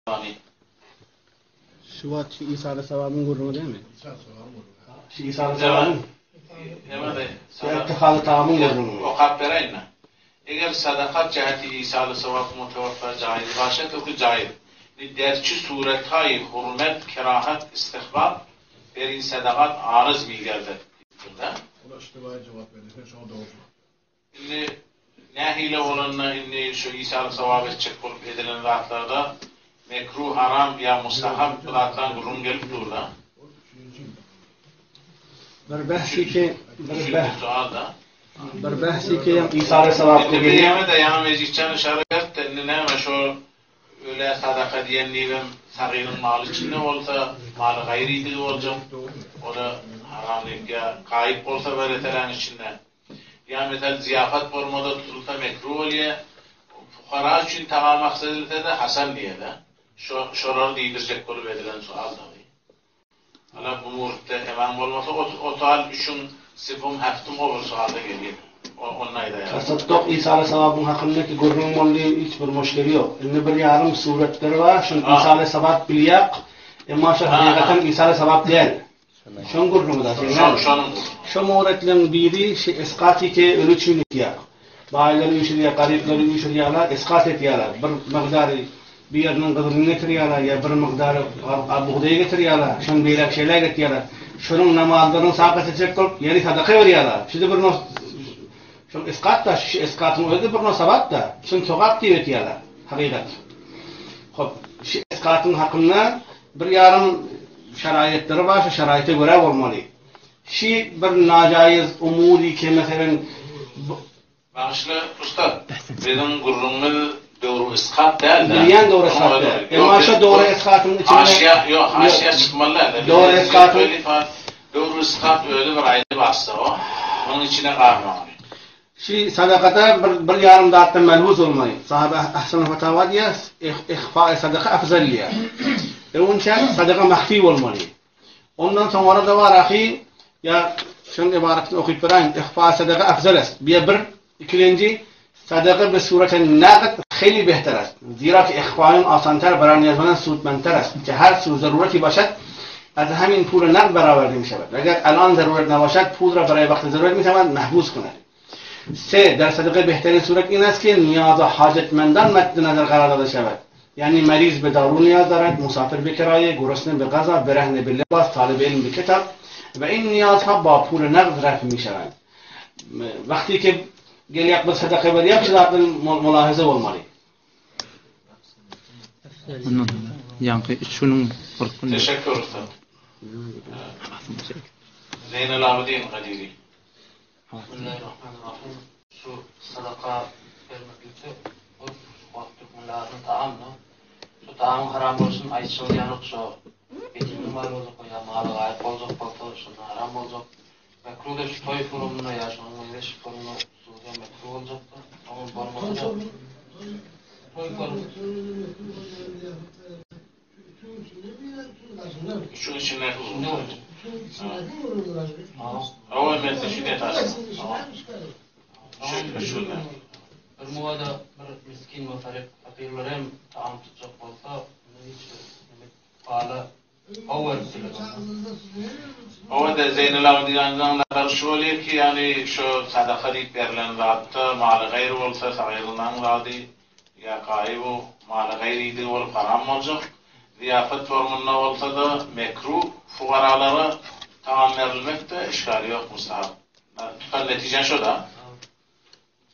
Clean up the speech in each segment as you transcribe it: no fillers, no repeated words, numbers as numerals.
Ony. Şu wagt şu Isa Aleyhisselamyň gürrüňi dälmi? Şu Isa Aleyhisselamyň. Näme-de? Şu Ettihazy Tamyň gürrüňi. Okap beräýin-dä. Eger sadakat jäheti Isa Aleyhisselam mutawaffa jaiz başa to ki jaiz. Ni derçi surethaýy hurmet, kerahat, istihbab berin sadakat aryz migerdet diýipdir-dä. Ola iştibaýy jogap berdi. Sen şoňa dogry jogap ber. Indi nähili bolanda indi şu isaly sogap etjek bolup edilen zatlarda mekruh, haram ýa mustahap bu zatlaň gürrüňi gelip dur-da. Bir behsi ki bir beh bir behsi ki isaly sogap Indi bir ýeme-de ýaňy Mejitjan yşara beripdi indi näme şo ölä sadaka diýen diýibem sagyryň maly içinde bolsa maly gaýrydigi boljak o-da haram diýip ýa gaýyp bolsa wereseläň içinde. Ýa mesel zyýapat bolmada tutulsa mekruh bolýa, pukara üçin tagam maksat edilsede hasan diýýä-de. Şo şolary diýdirjek bolup edilen sual dagy. Ala bu murtda emaň bolmasa o o sual üçüň sibum häftum o bir sualda gelýä. O ony aýdaýaryn. Tasadduk Isa aleýhissalabyn hakyndaky gürrüň boldy hiç bir muşkeli ýok. Indi bir ýarym suratlar bar şuny Isa aleýhissalat bilýäk emma şo hakykatan Isa aleýhissalat däl. Şoň gürrüňi da şeýle. Şonuň. Şo muretleň biri şi eskat ite öli üçin etýär. Baýlary üýşürýär, garyplary üýşürýärler, eskat etýärler. Bir mygdary bir ýeriniň gyzylyny getirýärler ýa bir mygdary bugdaý getirýärler. Şony beýläk şeýläk etýärler. Şonuň namazlaryny sakat etjek bolup, ýeri sadaka berýärler. Şuda bir nos şol eskat da, şu eskatyň özi bir nos sabat da. Şuny sogap diýip etýärler. Hakykat. Hop, şu eskatyň hakynda Bir ýarym şaraýatlary bar, şu şaraýata görä bolmaly. Şi bir najaýyz umury ki meselem Bagyşla ussat, biziň gürrüňimiz döwri iskat däl-de. Bilýän dogry iskat däl. Emma şo dogry iskatyň içinde Haşiýa, ýok, haşiýa çykmaly däl-de. Dogry iskatyň Döwri iskat özi bir aýry bahsda o. Onuň içine garmaly. Şi sadakada bir bir ýarym zatdan melhuz bolmaly. Sahaba Ahsanul Fatawa diýýär, ihfa'i sadaka afzal diýýär. Öňünçä sadaka mahfi bolmaly. Ondan soňra-da bar ahy, ýa şonuň ybaratyny okyp beräýin, ihfa'i sadaka afzal est. Bu bir, ikilenji sadaka bi sureten naqd heli behter est. Zira ki ihfa'yun asantar bara niyazmenden sudmendter est. Ki her su zarureti başad از همین پول نقد برآورده می شود اگر الان ضرورت نباشد پول را برای وقت ضرورت می تواند محبوس کند سه در صدقه بهترین صورت این است که نیاز حاجتمندان مد نظر قرار داده شود یعنی مریض به دارو نیاز دارد مسافر به کرایه گرسنه به غذا برهنه به لباس طالب علم به کتاب و این نیازها با پول نقد رفع می شوند وقتی که gelýär bir sadaka berýär şu zatlar mulahaza bolmaly. Ondan ýaňky üç günüň 40 gün. Teşekkür ussat. Zeynelabidin Gadiri. Bismillahirrahmanirrahim. Şu sadaka bermeklikde ol wagt türkmenler taamda. Şu taamyň haram bolşuny aýtşy bolýanok şo ýetimiň maly boljak bolýar, maly gaýyp boljak bolsa şonda haram boljak. Mekruh-da şu toý forumynda ýa şonuň meňzeş forumda tutulsa mekruh boljakdy. Oňam bolmasa-da toý forum. Üçüň içindäki gürrüň. Hawa men size şuny aýtarsyn. Şu şu. Bir muwada bir miskin we farik fakirlere hem taam tutjak bolsa, hiç bir gala Hawa-da, Zeýnelabidin aýdanlary şu bolýar ki, ýagny şo sadaka diýip berlen zatda maly gaýry bolsa, sagyrynyň zady ýa gaýybu maly gaýrydigi bolup haram boljak, zyýapat formunda bolsa-da mekruh, fugaralara tagam berilmekde işgali ýok, mustahap. Tutan netijeň şo-da.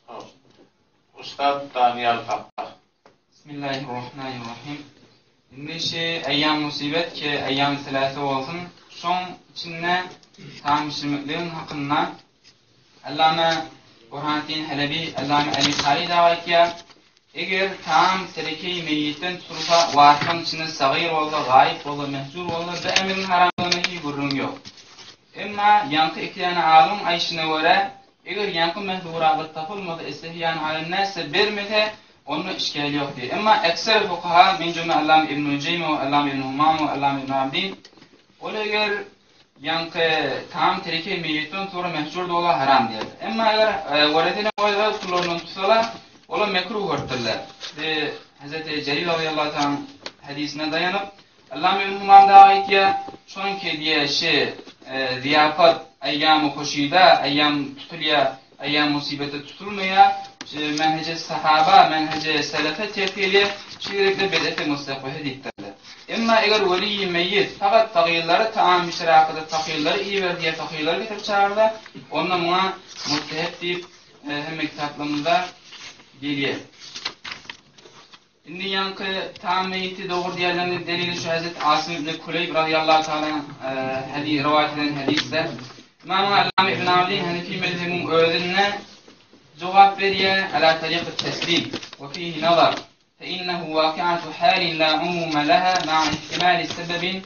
Hop. Ussat Daniýal Fattah. Bismillahirrahmanirrahim. Indi şi eýýam musibet ki eýýam selase bolsun, şoň içinde taam bişirmekligiň hakynda Allame Burhanetdin Helebi, Allame Ali Kari dagy aýtýar, Eger taam terekeý meýitden tutulsa, waryslaryň içinde sagyr bolsa, gaýyp bolsa, mehjur bolsa, bu emriň haramlygyna hiç gürrüň ýok. Emma ýaňky iki däne alymyň aýdyşyna görä, Eger ýaňky mehzuratlar tapylmasa, istehýan alennäse bermese, onda işgäl ýok diýýär. Emma ekser fukaha, min jümle Allama Ibn Nujeýme we Allama Ibn Humam we Allama Ibn Abdin, ol eger ýaňky taam tereke meýitden soňra mehjur dola haram diýerler. Emma eger weresene öz pullaryndan tutsalar, olar mekruh görüpdirler. Bi Hezreti Jerir razyýallahu taala. hadisine daýanyp, Allama Ibn Humam dagy aýtýar, Şonuňki diýýär, şi zyýapat eýýamy hoşyda, eýýam tutulýar, eýýam musybetde tutulmaýar, şi menheji sahaba, menheji selefe terk edýär, şi gezekde bid'eti mustakbehe diýipdirler. Emma eger weliýi meýit fakat fagyrlara taam bişiräkede fakyrlary iber diýe fakyrlary getirip çagyrsa, onda muňa mustehep diýip hemme kitaplarymyzda gelýär. Indi ýaňky tam meýiti dogry diýenleriniň delili şu Hezreti Asym ibn Kuleýb razyýallahu taala hadi rowaýat eden hadysda. Ymam Allama ibn Abidin Hanefi mezhebiniň özünde jogap berýär, ala tariqit teslim we fihi nazar fe innehu wakiatu halin la umuma laha ma'a ihtimali sebebin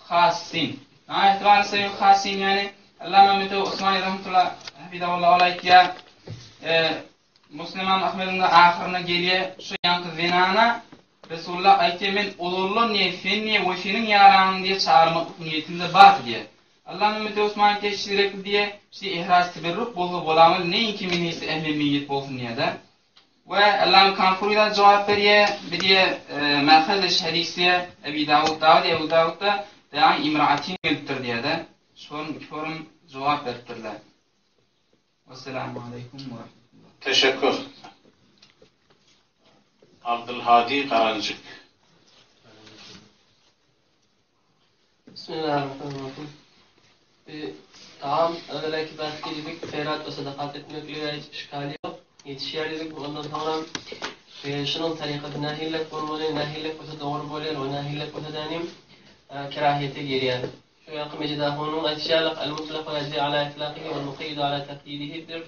khassin. Ma'a ihtimali sebebin khassin ýani Allama Metew Osmani rahmetullah hafizahullah ol aýtýar, Muslim Ymam Ahmediň-de ahyryna gelýär, şu ýaňky zenana Resulullah aýtýar, men ozaldan diýýär, sen diýýär we seniň ýaranyň diýýär çagyrmaklyk niýetimde bardy diýýär. Allah Mehmet Osman aýtýar, şirekli diýýär, şi ihraz teberruk bolsa bolamaly, neýinki men heýsi ehli meýit bolsun diýýär-de. We Allam Kanfuri-da jogap berýär, bi diýýär, Mäheliş hadys diýýär, Ebi Dawud dagy diýýär, Ebu Dawudda dagy imraatin gelipdir diýýär-de. Şonuň iki forum jogap beripdirler. Wesselamu aleýkum we rahmetullah. Teşekkür. Abdylhadi Garanjyk. Bismillahirrahmanirrahim. Bir taam özeleki bäs diýdik, heýrat we sadakat etmeklige hiç işgal ýok. Ýetişýär diýdik. Ondan soňra e, şunuň tarykasy nähillek bolmaly, nähillek bolsa dogry bolýar we nähillek bolsa dänim e, kerahiýete girýär. Şu ýaňky Mejid ahunyň aýdyşy ýaly, Al-mutlaku ýejri ala itlakihi wal-mukayyidu ala takyidihi bir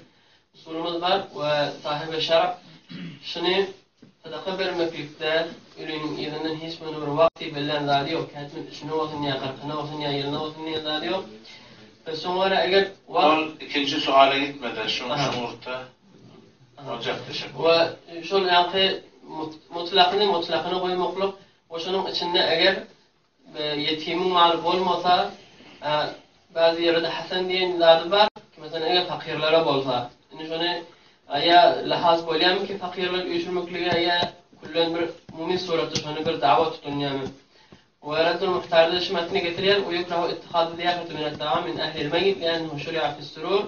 usulymyz bar we sahibi şerh şuny sadaka bermeklikde öliniň yzyndan hiç bir bir wagty bellän zady ýok, kätmen üçüne bolsun ýa kyrkyna bolsun ýa ýylyna bolsun diýen zady ýok. We şoňa görä eger wagt Ol ikinji suala gitmedi, şuň şuňurtda boljak teşekkür. We şol ýaňky mutlakyny mutlakyna goýmaklyk we şonuň içinde eger Ýetimiň maly bolmasa, bäzi ýerlerde hasan diýen zady bar, meselem, eger fakyrlara bolsa, indi şony ýa lahaz bolýarmyki fakyrlar üýşürmeklige ýa küllen bir umumy suratda şony bir dawa tutunýarmy? We Raddul Muhtarda şu metni getirýär, Ve yukrahu ittihadu ziýafeti minet taam min ehlil meýit li'ennehu şuri'a fis-surur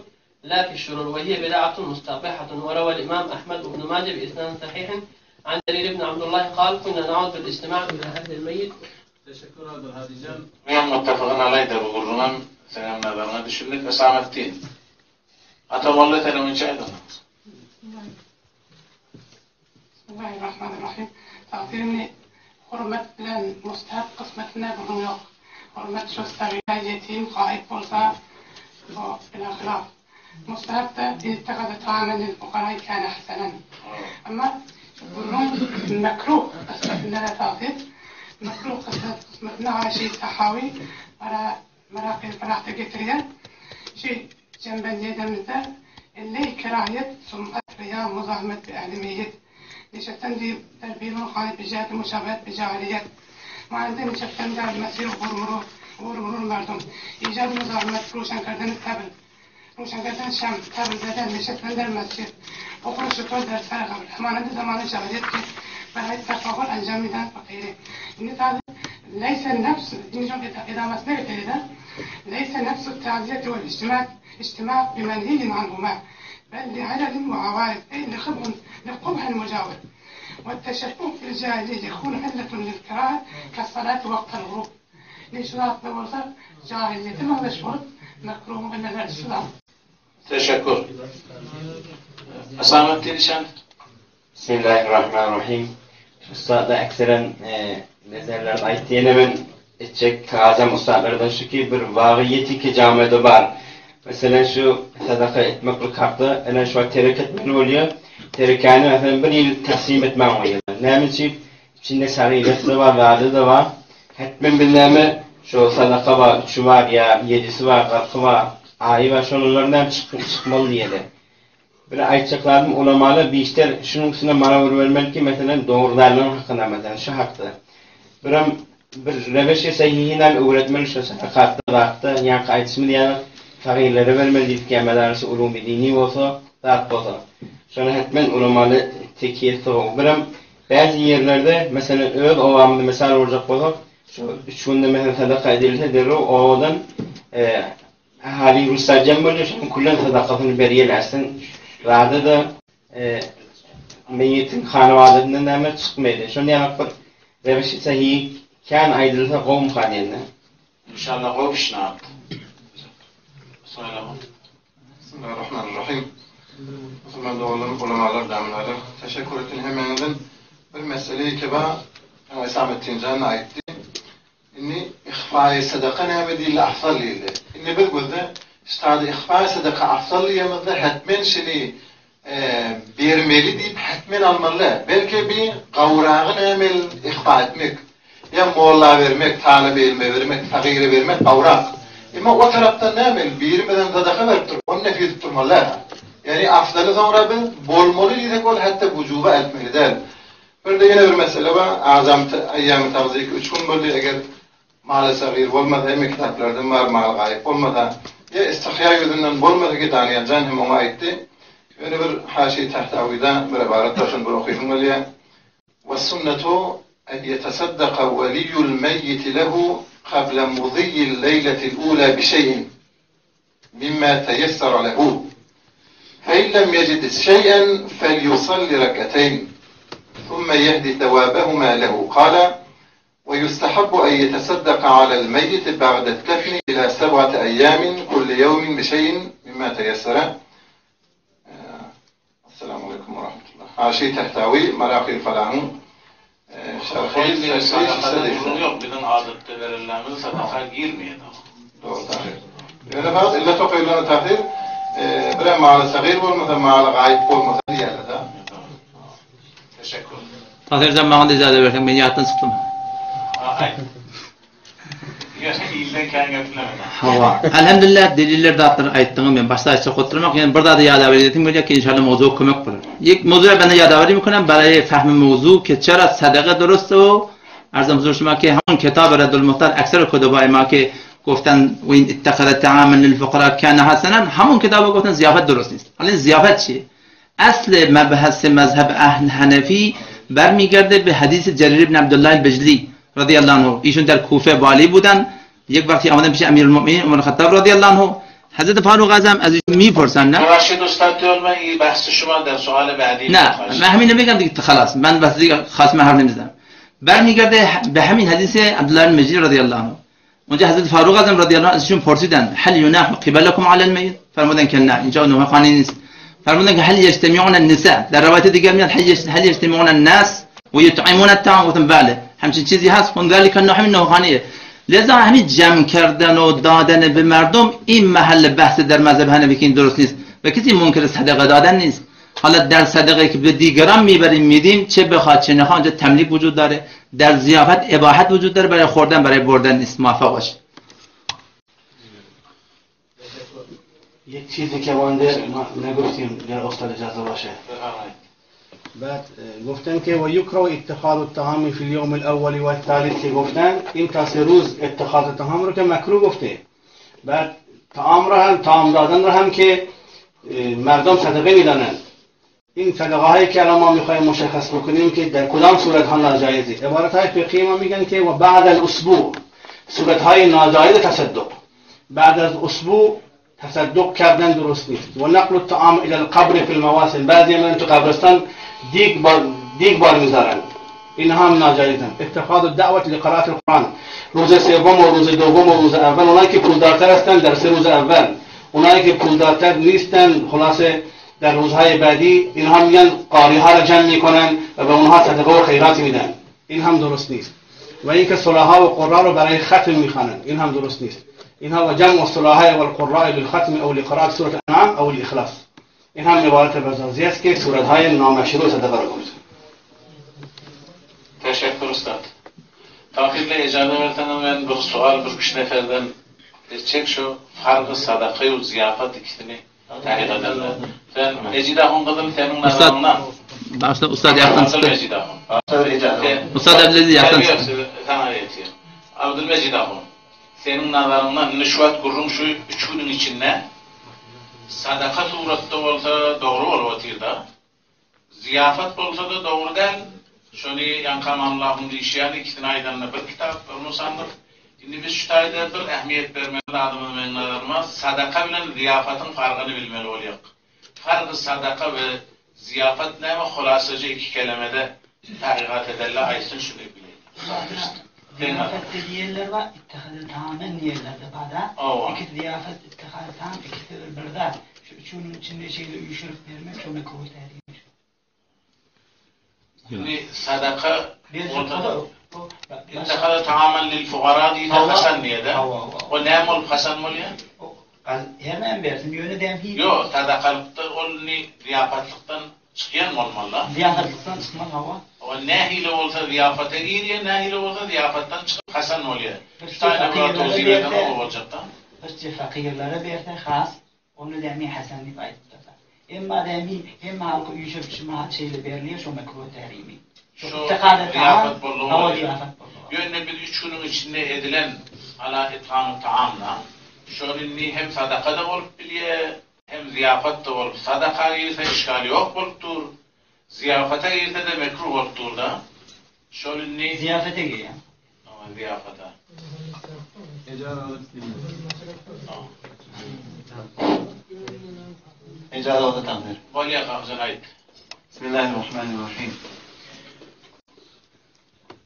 la fiş-şurur ve hiye bid'atun mustaqbihatun ve rawal imam Ahmed ve ibn Mace bi isnadin sahihin An Jerir ibn Abdullah kal, Kunna na'ud bil ijtima' ila ehlil meýit. Teşekkür Abdulhadijan. Buýam muttafygyn alaýda bu gürrüňem seňem nazaryňa düşündik Ysametdin. Ata molla senem inçe aýdyň. Bismillahirrahmanirrahim. Tagsyryny hormat bilen mustahap kysmetine gürrüň ýok. Hormat şu sagyra ýetim gaýyp bolsa bu bila hylaf. Mustahap da ittehada taamen lil fukarai kâne hasenen. Emma şu gürrüň mekruh kysmetinde de tagsyr. Mekruh kysmetinde Aşi Tahawi bara Merakyl Felahda getirýär. Şu jembenji edemizde Elleý kerahiýet sum'at riýa muzahmet bi ehli meýit. Neşetden diýip der birun hany bijäti muşabehet bi jahiliýet. Manyda neşetden der mesir gurmuru gurmurul merdum. Ijad muzahmet ruşan kerdeni tebl. Ruşan kerdeni şem tebl zeden neşetden der mesir. Okur şükür der ser gabr. Manyda zamany jahiliýet ki beraý tefahur encam miden fakiri. Indi tazy leýse nefs indi şol edamasyna getirýär. Leýse nefsu taziyeti wel ijtimak ijtimak bi menhiyin anhuma bel li ilalin we awarid ey li khubhun li qubhil mujawir we teşebbuh bil jahiliye yekunu illetun lil kerahe kes salati wagtal gurub Indi şu zatlar bolsa jahiliýete meňzeş bolup mekruhyň illeleri şu zat. Teşekkür. Ysametdin işan. Bismillahirrahmanirrahim. Ussatlar ekseren nezerlerini aýtdy. Ýene men etjek kagazam ussatlardan şu ki bir wagyýeti ki jamede bar. Meselen şu sadaka etmeklik hakda ene şu wagt terek etmeli bolýar. Terekäni meselen bir ýyl taksim etmän goýýarlar. Näme üçin? Içinde şagyýeti-de bar, zady-da bar. Hetmen biz näme şu sadaka bar, üçi bar ýa ýedisi bar, kyrky bar, aýy bar, şonular näme çykmaly diýeli. Bir aýtjak zadym ulamalar bişter şunuň üstüne mara urbermeli ki meselem dogrudanlygyň hakynda meselem şu hakda. Birem bir reweşi sahihinam öwretmeli şu sadakatda zatda ýaňky aýdyşymyz ýaly fagirlere bermeli diýdik ýa medarisi ulumy dini bolsa zat bolsa. Şony hetmen ulamaly tekiýe soň birem. Bäzi ýerlerde, meselem, öz obamyzda mysal boljak bolsak, şu üç günde meselem sadaka edilse derrew obadan ahali ruslar jem bolýar, şonuň küllen sadakasyny berýärler. Aslyn zada-da meýitiň hanabadasyndan näme çykmaýdy. Şony ýaňak bir rewişi sahihi kän aýdylsa gowumyka diýende. İnşallah gowy pişnat. Bismillah. Bismillahirrahmanirrahim. Musulman doganlarym, ulamalar, damlalar, teşekkür etdim hemmäňizden. Bir mesele ki bar, Isametdin jan aýtdy. Indi ihfaýy sadaka näme diýildi, afzal diýildi. Indi biz gözde ştada ihfaýy sadaka afzal diýemizde hetmen şini bermeli diýip hetmen almaly däl. Belki bir gawragy näme ihfa etmek. Ýa molla bermek, talyp ilme bermek, sagyra bermek gawrak. Emma o tarapdan näme biri bilen sadaka berip dur, ony nef edip durmaly däl. Ýani afzaly soňra biz bolmaly diýsek ol hatda wujuba eltmeli däl. Bir-de ýene bir mesele bar, azam aýýamy tagzyk üç gün boldy, eger maly sagyr bolmasa, hemme kitaplardan bar, maly gaýyp bolmasa, ýa istihýa ýüzünden bolmasa ki, Daniýal jan hem oňa aýtdy. Ýöne bir Haşi Tahtawyda bir ybarat bar, şony bir okysym gelýär. Wes-sunnetu en ýetesaddaka weliýul meýýiti lehu kabla muziýil leýletil ula bişeýin. Mimma teýessera lehu. Fe in lem yecid şey'en felyusalli rek'ateyn. Thumme yehdi thewabehuma lehu. Kale, Ve yustahabbu en yetesaddaka alel meyyiti ba'de'd-defni ila seb'ati eyyamin kulli yevmin bi şey'in mimma teyessera. Esselamu aleýkum we rahmetullah. Haşi Tähtawi, Marakyl Falahyň şerhi, Sadakada gürrüň ýok, biziň adatda berenlerimiz sadaka girmeýär. Dogry Tahyr. Ýöne fakat illet okaýylany Tahyr, birem maly sagyr bolmasa, maly gaýyp bolmasa diýýärler-dä. Teşekkür. Tahyrjan maňa-da ijaza berseň men ýatdan çykdym. Aýt. Hawa. Elhamdülillah deliller zatlar aýtdyňyz men başda aýtjak oturmak ýene bir zady ýada berýäsim gelýär ki inşallah mowzuk kömek bolar. Ýek mowzuya bende ýada berýär mümkin baraý fahmi mowzu ki çera sadaga durust o arzam huzur şuma ki hamun kitab Reddul Muhtar ekser kutuba ma ki goftan ve in ittakhara ta'amen lil fuqara kana hasanan hamun kitaba goftan ziyafet durust nist. Halin ziyafet çi? Asl mebhas mezheb ehl Hanefi برمیگرده به حدیث جریر بن عبدالله البجلی رضی الله عنه ایشون در کوفه والی بودن یک وقتی آمدن پیش امیرالمؤمنین عمر خطاب رضی الله عنه حضرت فاروق اعظم از ایشون میپرسن نه ببخشید استاد من این بحث شما در سوال بعدی نه من همین بگم دیگه خلاص من بس دیگه خاص من حرف نمیزنم برمیگرده به همین حدیث عبدالله بن مجید رضی الله عنه اونجا حضرت فاروق اعظم رضی الله عنه از ایشون پرسیدن هل یناح قبلكم علی المیت فرمودن که نه اینجا نوحه خوانی نیست فرمودن که هل یجتمعون النساء در روایت دیگر میاد هل یجتمعون الناس و یطعمون الطعام گفتن بله همچین چیزی هست خون ذلك النوح همین نوحانیه لذا همین جمع کردن و دادن به مردم این محل بحث در مذهب حنفی که این درست نیست و کسی منکر صدقه دادن نیست حالا در صدقه که به دیگران میبریم میدیم چه بخواد چه نخواد اونجا تملیک وجود داره در ضیافت اباحت وجود داره برای خوردن برای بردن نیست موفق باشه یک چیزی که مانده ما نگفتیم در استاد اجازه باشه بعد گفتن که و یکره اتخاذ الطعام فی اليوم الاول و الثالث که گفتن این تا سه روز اتخاذ طعام رو که مکروه گفته بعد طعام رو هم طعام دادن رو هم که مردم صدقه میدانند این صدقه هایی که الان ما میخوایم مشخص بکنیم که در کدام صورت ها ناجایزه عبارت های فقهی ما میگن که و بعد الاسبوع صورت های ناجایز تصدق بعد از اسبوع تصدق کردن درست نیست و نقل الطعام الى القبر فی المواسم بعضی من تو قبرستان دیگ بار دیگ بار میذارن اینها هم ناجایزن اتخاذ الدعوت لقراءة القرآن روز سوم و روز دوم و روز اول اونایی که پولدارتر هستن در سه روز اول اونایی که پولدارتر نیستن خلاصه در روزهای بعدی اینها میان قاری ها را جمع میکنن و به اونها صدقه و خیرات میدن این هم درست نیست و اینکه صلاحا و قرا رو برای ختم میخوانند این هم درست نیست اینها و جمع الصلاحاء والقراء للختم او لقراءة سورة الانعام او الاخلاص این هم عبارت بزازی است که صورت های نامشروع صدقه را گفت Teşekkür ustad. Tahirle icazə versen ben bir sual bir kişi neferden çek şu farkı sadakayı ve ziyafet ikisini tahrik ederler. Sen Mecid Ahun kızım senin nazarından. Başta ustad yaktan çıktı. Abdülmecid Ahun. Ustad Abdülaziz yaktan çıktı. Sana yetiyor. Abdülmecid Ahun. Senin nazarından nüşvet gurrun şu üç günün içinde sadaka suratda bolsa doğru bolup otyr da. Ziyafet bolsa da dogry däl. Şony ýaňky Amanlahyň diýşi ýaly ikisini aýdanda bir kitap, bir musannyf. Indi biz şu taýda bir ähmiýet bermeli zadymyz meň nazaryma sadaka bilen zyýapatyň fargyny bilmeli bolýak. Fargy sadaka we zyýapat näme hulasaja iki kelemede takykat edelle aýtsyn şuny bileýin. Zyýafat diýenler bar, ittihazy tamen diýenler de bar da. Ikisi zyýafat, ittihazy tam ikisi bir bir zat. Şu üçüniň içinde şeýle üýşürip bermek şo mekruh däl. Indi sadaka Ittahaza taaman lil fugara diýse hasan diýede. O näme bolup hasan bolýar? Her näme bersin, ýöne däm hiç. Ýok, sadakalykda ol indi zyýapatlykdan çykýan bolmaly-da. Zyýapatlykdan çykmaz, hawa. O nähili bolsa zyýapata girýär, nähili bolsa zyýapatdan çykyp hasan bolýar. Şu taýda bular towsir eden gowy boljakda. Birje fakyrlara berse has Ony dämi Hasan diýip aýdypdyrlar. Emma dämi hemme halky üýşürip şu mahal şeýle berilýär şo mekruh tärimi. Şo zyýapat boldugy bolýar. Ýöne biz üç günüň içinde edilen ala itgamu taamna şol indi hem sadaka-da bolup bilýär, hem zyýapat-da bolup sadaka girse işgal ýok bolup dur. Zyýapata girse-de mekruh bolup dur-da. Şol indi. Zyýafete girýär. Hawa, zyýafata. Ejaza bolsa tamdyr. Bolýar Kakajan aýt. Bismillahirrahmanirrahim.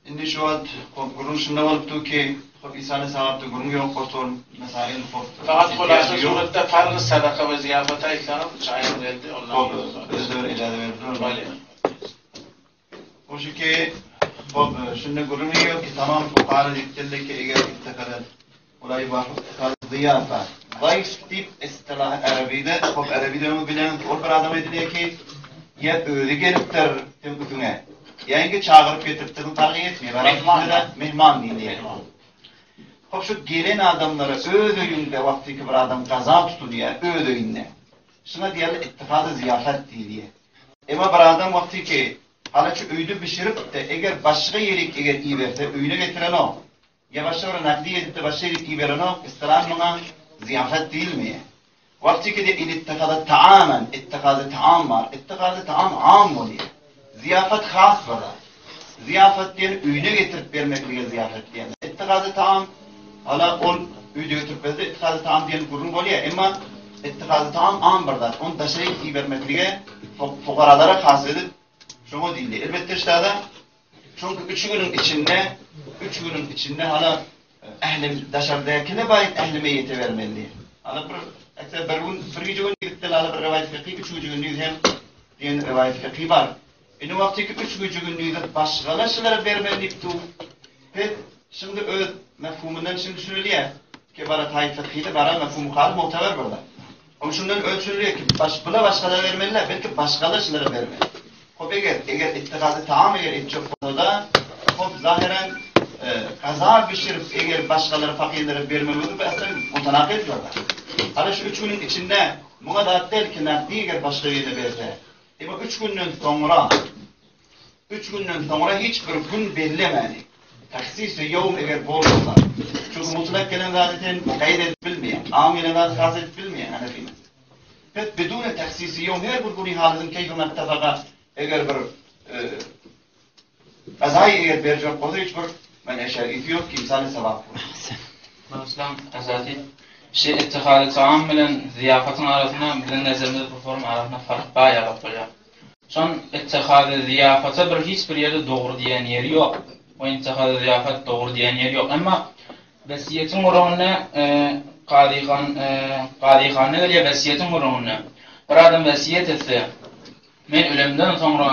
Indi şu wagt hop gürrüň şunda bolup dur ki, hop Isany sagapda gürrüň ýok, orta mesail hop. Fakat hulasa suratda fargy sadaka we zyýafat aýtsaňyz çaýym geldi ondan Hop, özde bir ejaza berip dur. Bolýar. O şu ki, hop şunda gürrüň ýok ki tamam fukara diýip ki eger ittekada olay bar zyýafa. Zaýf diýip istilah Arabide, hop Arabide öňe bilen ol bir adam edilýär ki, ýa özi gelipdir sen üstüňe. Ýa-da çagyryp getiripdir, parhy etmeýär. Mehman, mehman diýilýär. Hop şu gelen adamlara öz öýünde wagty ki bir adam gaza tutulýar, öz öýünde. Şuna diýerler ittihazy zyýafat diýilýär. Emma bir adam wagty ki halaçy öýde bişirip-de, eger başga ýerik eger iberse, öýüne getirenok. Ýa başga bir nakli edip-de başga ýerik iberenok, istilahan muňa zyýafat diýilmeýär. Wagty ki-de in ittihaza taaman, ittihazy taam bar. Ittihazy taam am bolýar. Zyýafat has bir zat. Zyýafat diýen öýüne getirip bermeklige zyýafat diýýärler. Ittihazy taam hala ol öýde getirip berse ittihazy taam diýen gürrüň bolýar. Emma ittihazy taam am bir zat. Ony daşary ibermeklige fukaralara has edip şoňa diýilýär. Elbetde ştada çünki üç günüň içinde üç günüň içinde hala ähli daşardakyna baýyp ähli meýite bermeli. Hala bir ekser bir gün bir gije gün gidipdir hala bir rewaýat fekhi üç gije gündiz hem diýen rewaýat fekhi bar. Indi wagty ki üç gije gündizi başgalaşylara bermeli diýip dur. Pes şimdi öz mefhumyndan şimdi düşünilýär ki bara taý fekhi bara mefhum muhalif mu'teber bir zat. Oň şundan ölçülýär ki baş bula başgalara bermeliler belki başgalaşylara bermeli. Hop eger eger ittihazy taam eger etjek bolsa-da hop zahyran gaza bişirip eger başgalara fakirlere bermeli bolsa bu aslan mutanakyz bir zat. Hala şu üç günüň içinde muňa zat däl ki nakdi eger başga birine berse. Emma üç günden soňra üç günden soňra hiç bir gün bellemäni. Tahsisi ýowm eger bolmasa. Çünki mutlak gelen zady sen mukaýýed edip bilmeýäň. Am gelen zady has edip bilmeýäň Hanefi mezhebi. Pes bidune tahsisi ýowm her bir güni halysyň keýfi mettefaka eger bir gazaýy eger berjek bolsa hiç bir men şerisi ýok ki insany sewap bolar. Bagyşlaň Esasy şi ittihady taam bilen zyýapatyň arasynda biziň nezerimiz bu form arasynda fark bar ýalak bolýar. Şon ittihady zyýafata bir hiç bir ýerde dogry diýen ýeri ýok. O ittihady zyýafat dogry diýen ýeri ýok. Emma wesýetiň gürrüňinde Kazyhan Kazyhanda gelýär wesýetiň gürrüňinde. Bir adam wesýet etse, men ölemden soňra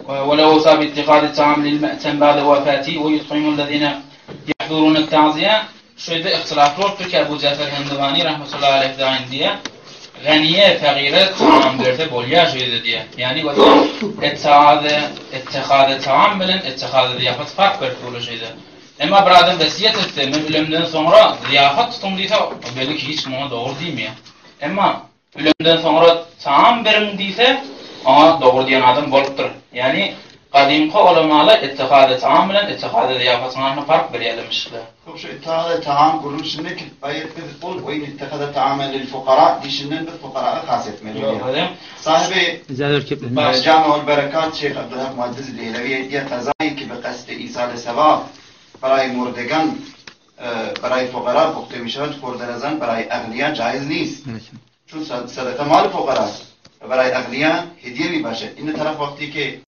Welew awsa bi ittihadi taam lil me'tem ba'de wafati we yut'imul lezine yahdurun et-ta'ziye Şu ýerde ihtilafly bolupdyr ki Abu Jafer Hemdewani rahmetullahi aleyh daýyn diýýär, Ganiýe fagire taam berse bolýar şu ýerde diýýär. Ýagny ettehaze ettehaze taam bilen ettehaze zyýafat fark berip durlar şu ýerde. Emma bir adam wesýet etse, men ölemden soňra zyýafat tutuň diýse, belli ki hiç kim oňa dogry diýmeýär. Emma Ölemden soňra taam beriň diýse, oňa dogry diýen adam bolupdyr. Ýagny. Gadymky ulamalar ittihady taam bilen ittihady zyýafatyň arasynda fark berýärlermişler. Hop şu ittihady taam gürrüňşinde kifaýet biz ol we in ittihada taamen lil fukara diýşinden biz fukaraga has etmeli bolýar. Sahibi Jamiul Berekat Şeýh Abdulhak Muhaddis Dehlewi aýdýar, Kazaýy ki bi kasdi isali sevap baraý murdegan baraý fukara puhte mişewed hurde nazan baraý agniýa jaiz nist. Çün sadaka maly fukara baraý agniýa hediýe mi başe. Indi taraf wagty ki.